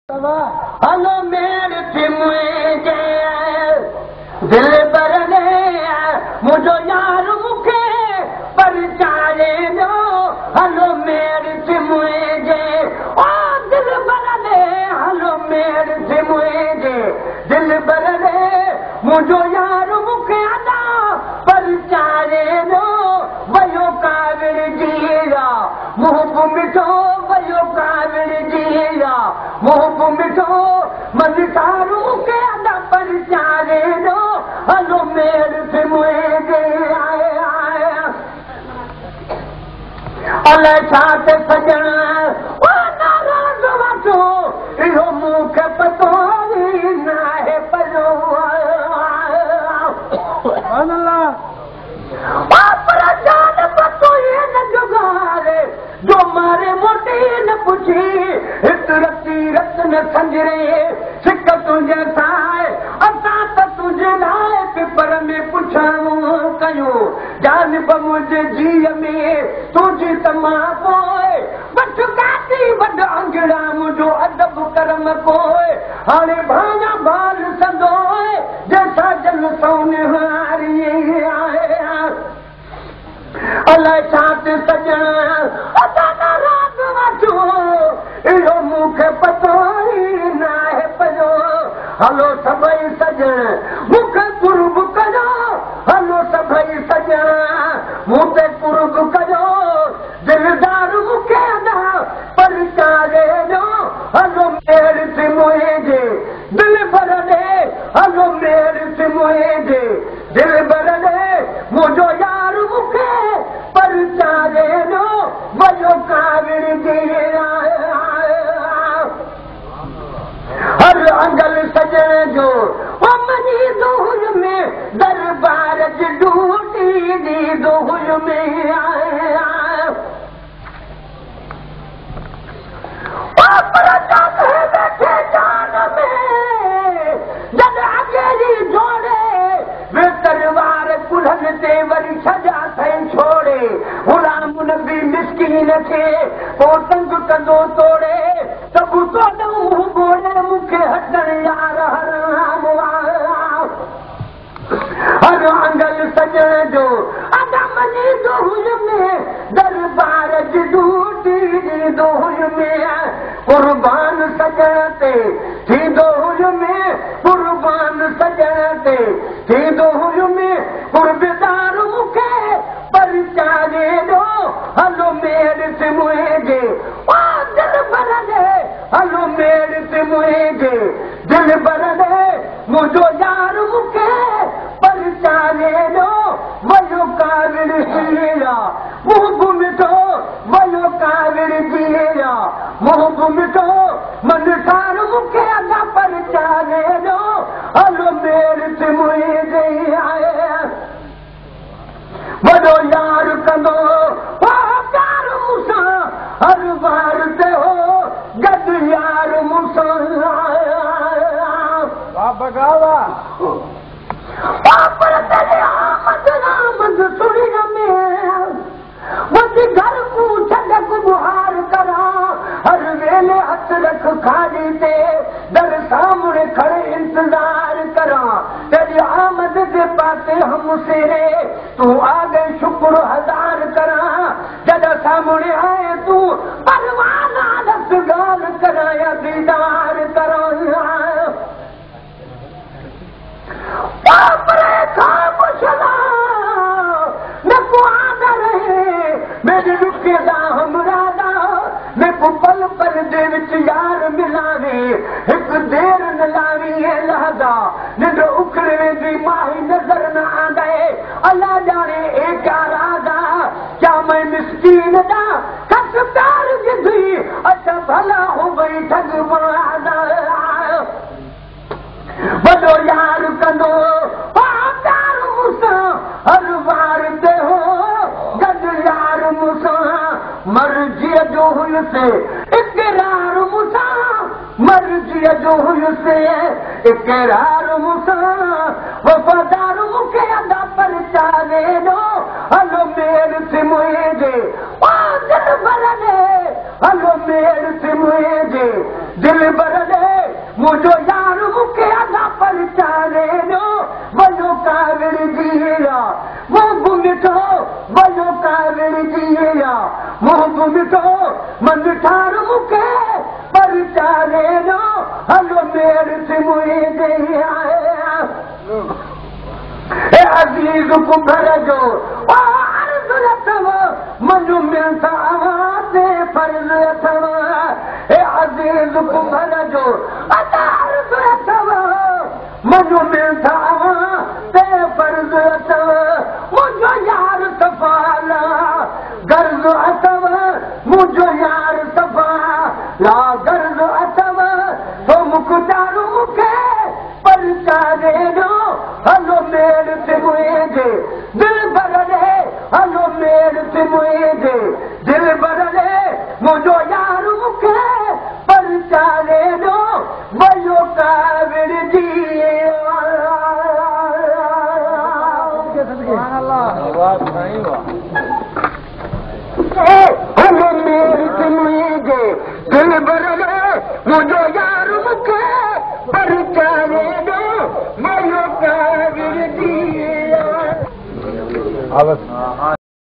हलो मेड़ थी मुंहिंजे दिलबर ने मुंहिंजो यार मूंखे परचारे ॾियो। हलो मेड़ थी मुंहिंजे ओ दिलबर ने, हलो मेड़ थी मुंहिंजे दिलबर ने मुंहिंजो यार मूंखे अदा परचारे ॾियो। वयो काविड़ जीरा मुंहुं मिठो, वयो काविड़ जीरा मुंहुं मिठो, मन सारू के अदा परचारे ॾियो। हलो मेड़ थी मुंहिंजे अलाए छा ते सॼण ओ नाराज़ वठो, इहो मूंखे पतो ई नाहे पियो। पर जान पतो ई न जुगारे जो मारे मोटी न पुछी, हित रती रत न संजरे सिक तुंहिंजे साए, असां त तुंहिंजे लाइ पिपर में पुछाणो कयूं। जान बि मुंहिंजे जीअ में तुंहिंजी त मां पोइ, वठि काटी वॾ अंगड़ा मुंहिंजो अदब करम कोई। हाणे भाङा बाल संदो जैसा जल सोनहारी आहे। अलाए छा ते सॼण असां नाराज़ वठो, इहो मूंखे पतो ई नाहे पियो। हलो सभई सॼण मूंखे कुर्ब कयो, हलो सभई सॼण मूं ते कुर्ब कयो, दिलदार मूंखे अदा परचारे ॾियो। हलो मेड़ थी मुंहिंजे दिलबर ॾे, हलो मेड़ थी मुंहिंजे दिलबर ॾे मुंहिंजो यार मूंखे परचारे ॾियो। वयो काविड़ जीरा हर अंगल सॼण जो ओ मनी दोहुल में दरबार जी ड्यूटी ॾी दोहुल में आया। पर वेठे जान में जॾहिं अॻेरी जोड़े वेतरवार कुल्हनि ते वरी छॾिया अथई छोड़े। ग़ुलाम नबी मिसकीन खे पोइ तंग कंदो तोड़े, सभु तो ॻोल्हे मूंखे हटण यार हराम। हर अंगल सॼण जो अदा मनी दोहुल में दरबार जी ड्यूटी ॾी दोहुल में। कुर्बान सॼण ते थींदो हुल में, कुर्बान सॼण ते थींदो हुल में, कुर्बदार मूंखे परचारे ॾियो। हलो मेड़ थी मुंहिंजे ओ दिलबर ॾे, हलो मेड़ थी मुंहिंजे दिलबर ॾे मुंहिंजो यार मूंखे परचारे ॾियो। वयो काविड़ जीरा मुंहुं मिठो, वयो काविड़ जीरा मुंहुं मिठो, मन सार मूंखे अदा परचारे ॾियो। हलो मेड़ थी मुंहिंजे वॾो यार कंदो ओ प्यार मूंसां, हर वार ते हो गॾु यार मूंसां। पर तेरी आमद आमद सुणी में वधी घर कू छॾ गुहार करा, हर वेले हथ रख खाली ते दर सामने खड़े इंतजार करा। तेरी आमद दे पाते हम सिरे तू आ गए शुक्र हजार करा, जॾहिं सामने आए तू परवाना दस गाल करा या दीदार करा। मेरे रुके दा हमरादा मेरे पल पल दे विच यार मिलावे, एक देर न लावी है लहदा निंद उखड़े वेंदी माही नजर न आंदे। अल्लाह जाने ए क्या राजा क्या मैं मिसकीन दा कस प्यार गिधी, अच्छा भला हो गई ठग बना। वॾो यार कंदो प्यार मूंसां, हर वार ते हो गॾु यार मूंसां। मर्ज़ीअ जो हुयुसि इकरार मूंसां, मर्ज़ीअ जो हुयुसि इकरार मूंसां, वफ़ादार मूंखे अदा परचारे ॾियो। हलो मेड़ थी मुंहिंजे ओ दिलबर ॾे, हलो मेड़ थी मुंहिंजे दिलबर ॾे। मुंहिंजो यार मूंखे अदा परचारे ॾियो, वयो काविड़जी विया। मुंहुं मिठो वयो काविड़जी विया, मुंहुं मिठो मन ठार मूंखे परचारे ॾियो, हलो मेड़ थी मुंहिंजे हे अज़ीज़ कुंभर जो अर्ज़ अथव, मञो मिलता ते फर्ज़ अथव। हे अज़ीज़ कुंभर जो अर्ज़ अथव, मञो मिलता ते फर्ज़ अथव। मुंहिंजो यार सफ़ा गर्ज़ अथव, मुंहिंजो यार सफ़ा ला गर्ज़ अथव। तो मुख़्तारू मूंखे परचारे ॾियो, हलो मेड़ थी मुंहिंजे दिलि भर ॾे, हलो मेड़ थी मुंहिंजे दिलि भर ॾे। मुंहिंजो यार मूंखे परचारे ॾियो, वयो काविड़जी। हलो मेड़ थी मुंहिंजे दिलि भर ॾे, मुंहिंजो यार मूंखे परचारे ॾियो, वयो काविड़जी।